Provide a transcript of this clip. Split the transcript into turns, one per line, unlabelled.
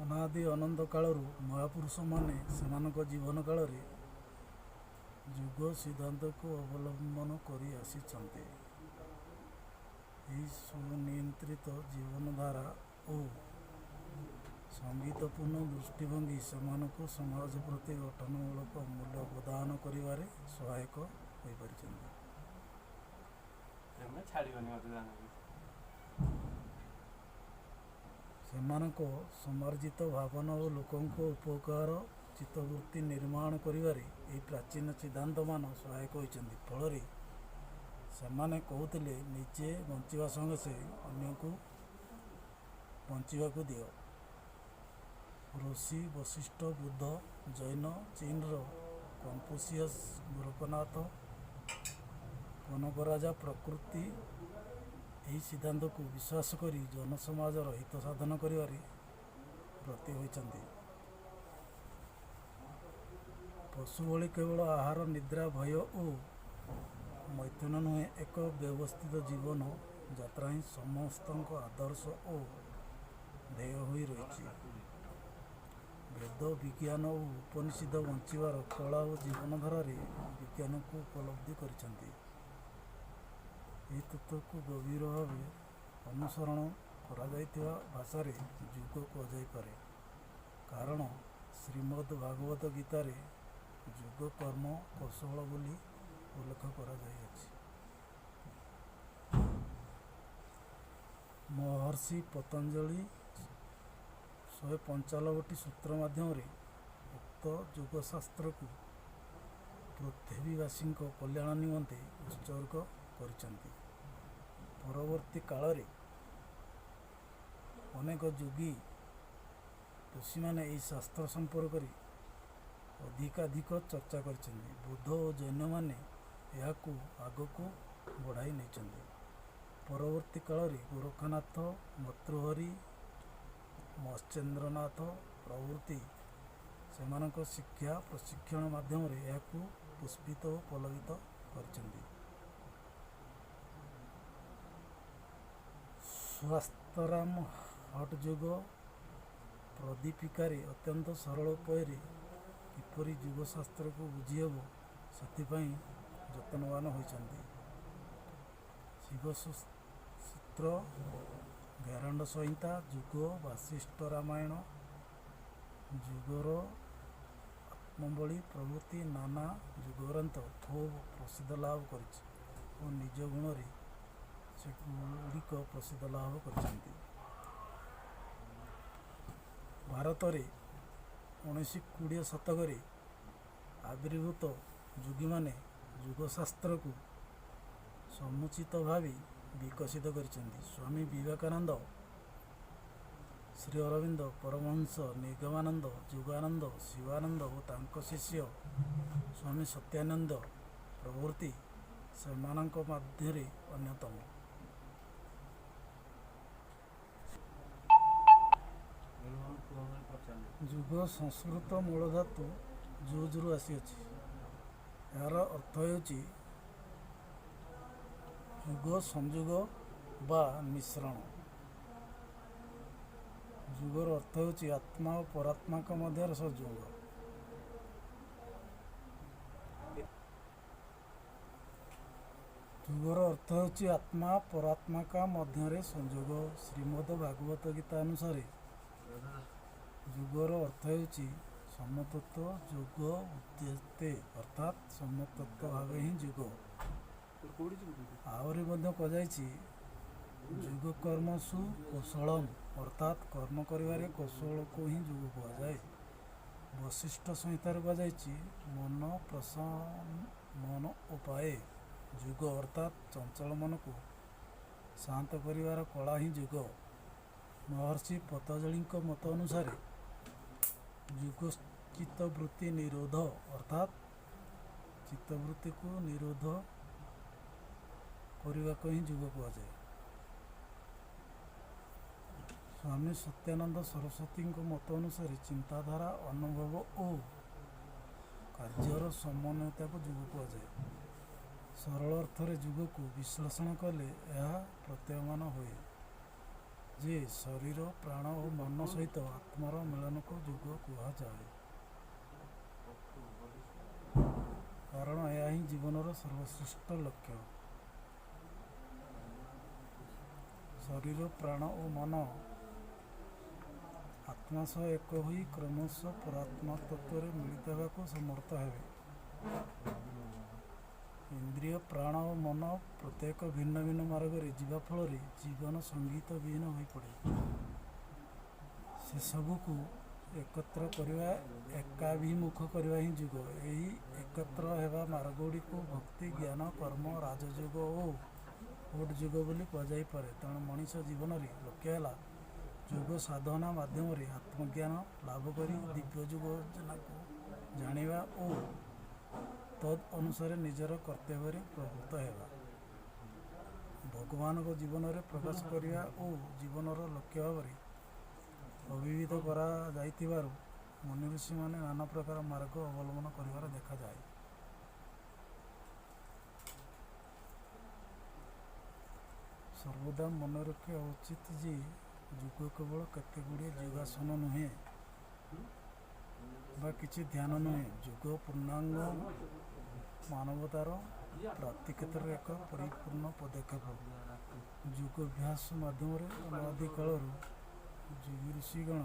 ଅନାଦି ଅନନ୍ତ କାଳରୁ ମହାପୁରୁଷମାନେ ସେମାନଙ୍କ ଜୀବନ କାଳରେ ଯୋଗ ସିଦ୍ଧାନ୍ତକୁ ଅବଲମ୍ବନ କରି ଆସିଛନ୍ତି। ଏହି ସୁନିୟନ୍ତ୍ରିତ ଜୀବନଧାରା ଓ ସଙ୍ଗୀତପୂର୍ଣ୍ଣ ଦୃଷ୍ଟିଭଙ୍ଗୀ ସେମାନଙ୍କୁ ସମାଜ ପ୍ରତି ଗଠନମୂଳକ ଅମୂଲ୍ୟ ଅବଦାନ କରିବାରେ ସହାୟକ ହୋଇପାରିଛନ୍ତି।
ତମେ ଛାଡ଼ିବନି ମୋତେ ଜାଣିକି।
ସେମାନଙ୍କ ସମାର୍ଜିତ ଭାବନା ଓ ଲୋକଙ୍କ ଉପକାର ଚିତ୍ତବୃତ୍ତି ନିର୍ମାଣ କରିବାରେ ଏହି ପ୍ରାଚୀନ ସିଦ୍ଧାନ୍ତମାନ ସହାୟକ ହୋଇଛନ୍ତି। ଫଳରେ ସେମାନେ କହୁଥିଲେ, ନିଜେ ବଞ୍ଚିବା ସଙ୍ଗେ ଅନ୍ୟକୁ ବଞ୍ଚିବାକୁ ଦିଅ। ଋଷି ବଶିଷ୍ଠ, ବୁଦ୍ଧ, ଜୈନ, ଚୀନର କନଫୁସିୟସ, ଗୋରଖନାଥ, କନକରାଜା ପ୍ରକୃତି ଏହି ସିଦ୍ଧାନ୍ତକୁ ବିଶ୍ୱାସ କରି ଜନସମାଜର ହିତ ସାଧନ କରିବାରେ ବ୍ରତୀ ହୋଇଛନ୍ତି। ପଶୁ ଭଳି କେବଳ ଆହାର, ନିଦ୍ରା, ଭୟ ଓ ମୈଥୁନ ନୁହେଁ, ଏକ ବ୍ୟବସ୍ଥିତ ଜୀବନ ଯାତ୍ରା ହିଁ ସମସ୍ତଙ୍କ ଆଦର୍ଶ ଓ ଧ୍ୟେୟ ହୋଇ ରହିଛି। ବେଦ, ବିଜ୍ଞାନ ଓ ଉପନିଷଦ ବଞ୍ଚିବାର କଳା ଓ ଜୀବନଧାରାରେ ବିଜ୍ଞାନକୁ ଉପଲବ୍ଧି କରିଛନ୍ତି। ଏହି ତତ୍ତ୍ୱକୁ ଗଭୀର ଭାବେ ଅନୁସରଣ କରାଯାଇଥିବା ଭାଷାରେ ଯୋଗ କୁହାଯାଇପାରେ। କାରଣ ଶ୍ରୀମଦ୍ ଭାଗବତ ଗୀତାରେ ଯୋଗ କର୍ମ କୌଶଳ ବୋଲି ଉଲ୍ଲେଖ କରାଯାଇଅଛି। ମହର୍ଷି ପତଞ୍ଜଳି 195ଟି ସୂତ୍ର ମାଧ୍ୟମରେ ଉକ୍ତ ଯୋଗଶାସ୍ତ୍ରକୁ ପୃଥିବୀବାସୀଙ୍କ କଲ୍ୟାଣ ନିମନ୍ତେ ଉତ୍ସର୍ଗ କରିଛନ୍ତି। ପରବର୍ତ୍ତୀ କାଳରେ ଅନେକ ଯୋଗୀ ଋଷିମାନେ ଏହି ଶାସ୍ତ୍ର ସମ୍ପର୍କରେ ଅଧିକାଧିକ ଚର୍ଚ୍ଚା କରିଛନ୍ତି। ବୌଦ୍ଧ ଓ ଜୈନମାନେ ଏହାକୁ ଆଗକୁ ବଢ଼ାଇ ନେଇଛନ୍ତି। ପରବର୍ତ୍ତୀ କାଳରେ ଗୋରଖନାଥ, ଭର୍ତ୍ତୃହରି, ମତ୍ସ୍ୟେନ୍ଦ୍ରନାଥ ପ୍ରଭୃତି ସେମାନଙ୍କ ଶିକ୍ଷା ପ୍ରଶିକ୍ଷଣ ମାଧ୍ୟମରେ ଏହାକୁ ପୁଷ୍ପିତ ଓ ପଲ୍ଲବିତ କରିଛନ୍ତି। ସ୍ୱାସ୍ଥ୍ୟରାମ ହଠଯୋଗ ପ୍ରଦୀପିକାରେ ଅତ୍ୟନ୍ତ ସରଳ ଉପାୟରେ କିପରି ଯୋଗଶାସ୍ତ୍ରକୁ ବୁଝିହେବ, ସେଥିପାଇଁ ଯତ୍ନବାନ ହୋଇଛନ୍ତି। ଶିବସୂତ୍ର, ଘେରଣ୍ଡ ସଂହିତା, ଯୋଗ ବାସିଷ୍ଠ ରାମାୟଣ, ଯୋଗର ଆତ୍ମବଳୀ ପ୍ରଭୃତି ନାନା ଯୋଗଗ୍ରନ୍ଥ ଖୁବ୍ ପ୍ରସିଦ୍ଧ ଲାଭ କରିଛି ଓ ନିଜ ଗୁଣରେ ସେଗୁଡ଼ିକ ପ୍ରସିଦ୍ଧ ଲାଭ କରିଛନ୍ତି। ଭାରତରେ 19-20 ଶତକରେ ଆବିର୍ଭୂତ ଯୋଗୀମାନେ ଯୋଗଶାସ୍ତ୍ରକୁ ସମୁଚିତ ଭାବେ ବିକଶିତ କରିଛନ୍ତି। ସ୍ୱାମୀ ବିବେକାନନ୍ଦ, ଶ୍ରୀ ଅରବିନ୍ଦ, ପରମହଂସ ନିଗମାନନ୍ଦ, ଯୋଗାନନ୍ଦ, ଶିବାନନ୍ଦ ଓ ତାଙ୍କ ଶିଷ୍ୟ ସ୍ୱାମୀ ସତ୍ୟାନନ୍ଦ ପ୍ରଭୃତି ସେମାନଙ୍କ ମଧ୍ୟରେ ଅନ୍ୟତମ।
ପଚାରିଲେ।
ଯୋଗ ସଂସ୍କୃତ ମୂଳଧାତୁ ଯୁଜ୍‌ରୁ ଆସିଅଛି। ଏହାର ଅର୍ଥ ହେଉଛି ଯୋଗ, ସଂଯୋଗ ବା ମିଶ୍ରଣ। ଯୋଗର ଅର୍ଥ ହେଉଛି ଆତ୍ମା ଓ ପରାତ୍ମାଙ୍କ ମଧ୍ୟରେ ସଂଯୋଗ। ଯୋଗର ଅର୍ଥ ହେଉଛି ଆତ୍ମା ପରାତ୍ମାଙ୍କ ମଧ୍ୟରେ ସଂଯୋଗ। ଶ୍ରୀମଦ୍ ଭାଗବତ ଗୀତା ଅନୁସାରେ ଯୋଗର ଅର୍ଥ ହେଉଛି ସମତତ୍ତ୍ୱ ଯୋଗ ଉଚ୍ୟତେ, ଅର୍ଥାତ୍ ସମତତ୍ତ୍ୱ ଭାବ ହିଁ ଯୋଗ।
କୋଉଠି ଯିବୁ ତୁ?
ଆହୁରି ମଧ୍ୟ କୁହାଯାଇଛି, ଯୋଗ କର୍ମସୁ କୌଶଳମ୍, ଅର୍ଥାତ୍ କର୍ମ କରିବାରେ କୌଶଳକୁ ହିଁ ଯୋଗ କୁହାଯାଏ। ବଶିଷ୍ଠ ସଂହିତାରେ କୁହାଯାଇଛି, ମନ ପ୍ରଶମନ ଉପାୟେ ଯୋଗ, ଅର୍ଥାତ୍ ଚଞ୍ଚଳ ମନକୁ ଶାନ୍ତ କରିବାର କଳା ହିଁ ଯୋଗ। ମହର୍ଷି ପତଞ୍ଜଳିଙ୍କ ମତ ଅନୁସାରେ ଯୋଗଶ୍ଚିତ୍ତବୃତ୍ତି ନିରୋଧ, ଅର୍ଥାତ୍ ଚିତ୍ତବୃତ୍ତିକୁ ନିରୋଧ କରିବାକୁ ହିଁ ଯୋଗ କୁହାଯାଏ। ସ୍ୱାମୀ ସତ୍ୟାନନ୍ଦ ସରସ୍ୱତୀଙ୍କ ମତ ଅନୁସାରେ ଚିନ୍ତାଧାରା, ଅନୁଭବ ଓ କାର୍ଯ୍ୟର ସମନ୍ୱୟତାକୁ ଯୋଗ କୁହାଯାଏ। ସରଳ ଅର୍ଥରେ ଯୋଗକୁ ବିଶ୍ଳେଷଣ କଲେ ଏହା ପ୍ରତୀୟମାନ ହୁଏ। ଯେ ଶରୀର, ପ୍ରାଣ ଓ ମନ ସହିତ ଆତ୍ମାର ମିଳନକୁ ଯୋଗ କୁହାଯାଏ। କାରଣ ଏହା ହିଁ ଜୀବନର ସର୍ବଶ୍ରେଷ୍ଠ ଲକ୍ଷ୍ୟ। ଶରୀର, ପ୍ରାଣ ଓ ମନ ଆତ୍ମା ସହ ଏକ ହୋଇ କ୍ରମଶଃ ପରାତ୍ମା ତତ୍ତ୍ୱରେ ମିଳିତ ହେବାକୁ ସମର୍ଥ ହେବେ। ଇନ୍ଦ୍ରିୟ, ପ୍ରାଣ ଓ ମନ ପ୍ରତ୍ୟେକ ଭିନ୍ନ ଭିନ୍ନ ମାର୍ଗରେ ଯିବା ଫଳରେ ଜୀବନ ସଙ୍ଗୀତ ବିହୀନ ହୋଇପଡ଼େ। ସେସବୁକୁ ଏକତ୍ର କରିବା, ଏକାଭିମୁଖ କରିବା ହିଁ ଯୋଗ। ଏହି ଏକତ୍ର ହେବା ମାର୍ଗଗୁଡ଼ିକୁ ଭକ୍ତି, ଜ୍ଞାନ, କର୍ମ, ରାଜଯୋଗ ଓ ହଠଯୋଗ ବୋଲି କୁହାଯାଇପାରେ। ତେଣୁ ମଣିଷ ଜୀବନରେ ଲକ୍ଷ୍ୟ ହେଲା ଯୋଗ ସାଧନା ମାଧ୍ୟମରେ ଆତ୍ମଜ୍ଞାନ ଲାଭ କରି ଦିବ୍ୟ ଯୋଜନାକୁ ଜାଣିବା ଓ ତଦ୍ ଅନୁସାରେ ନିଜର କର୍ତ୍ତବ୍ୟରେ ପ୍ରବୃତ୍ତ ହେବା। ଭଗବାନଙ୍କ ଜୀବନରେ ପ୍ରକାଶ କରିବା ଓ ଜୀବନର ଲକ୍ଷ୍ୟ ଭାବରେ ଅଭିହିତ କରାଯାଇଥିବାରୁ ମୁନିଋଷିମାନେ ନାନା ପ୍ରକାର ମାର୍ଗ ଅବଲମ୍ବନ କରିବାର ଦେଖାଯାଏ। ସର୍ବଦା ମନେ ରଖିବା ଉଚିତ ଯେ ଯୋଗ କେବଳ କେତେଗୁଡ଼ିଏ ଯୋଗାସନ ନୁହେଁ ବା କିଛି ଧ୍ୟାନ ନୁହେଁ। ଯୋଗ ପୂର୍ଣ୍ଣାଙ୍ଗ ମାନବତାର ପ୍ରାପ୍ତି କ୍ଷେତ୍ରରେ ଏକ ପରିପୂର୍ଣ୍ଣ ପଦକ୍ଷେପ। ଯୋଗାଭ୍ୟାସ ମାଧ୍ୟମରେ ଅନାଦି କାଳରୁ ଯୋଗୀଋଷିଗଣ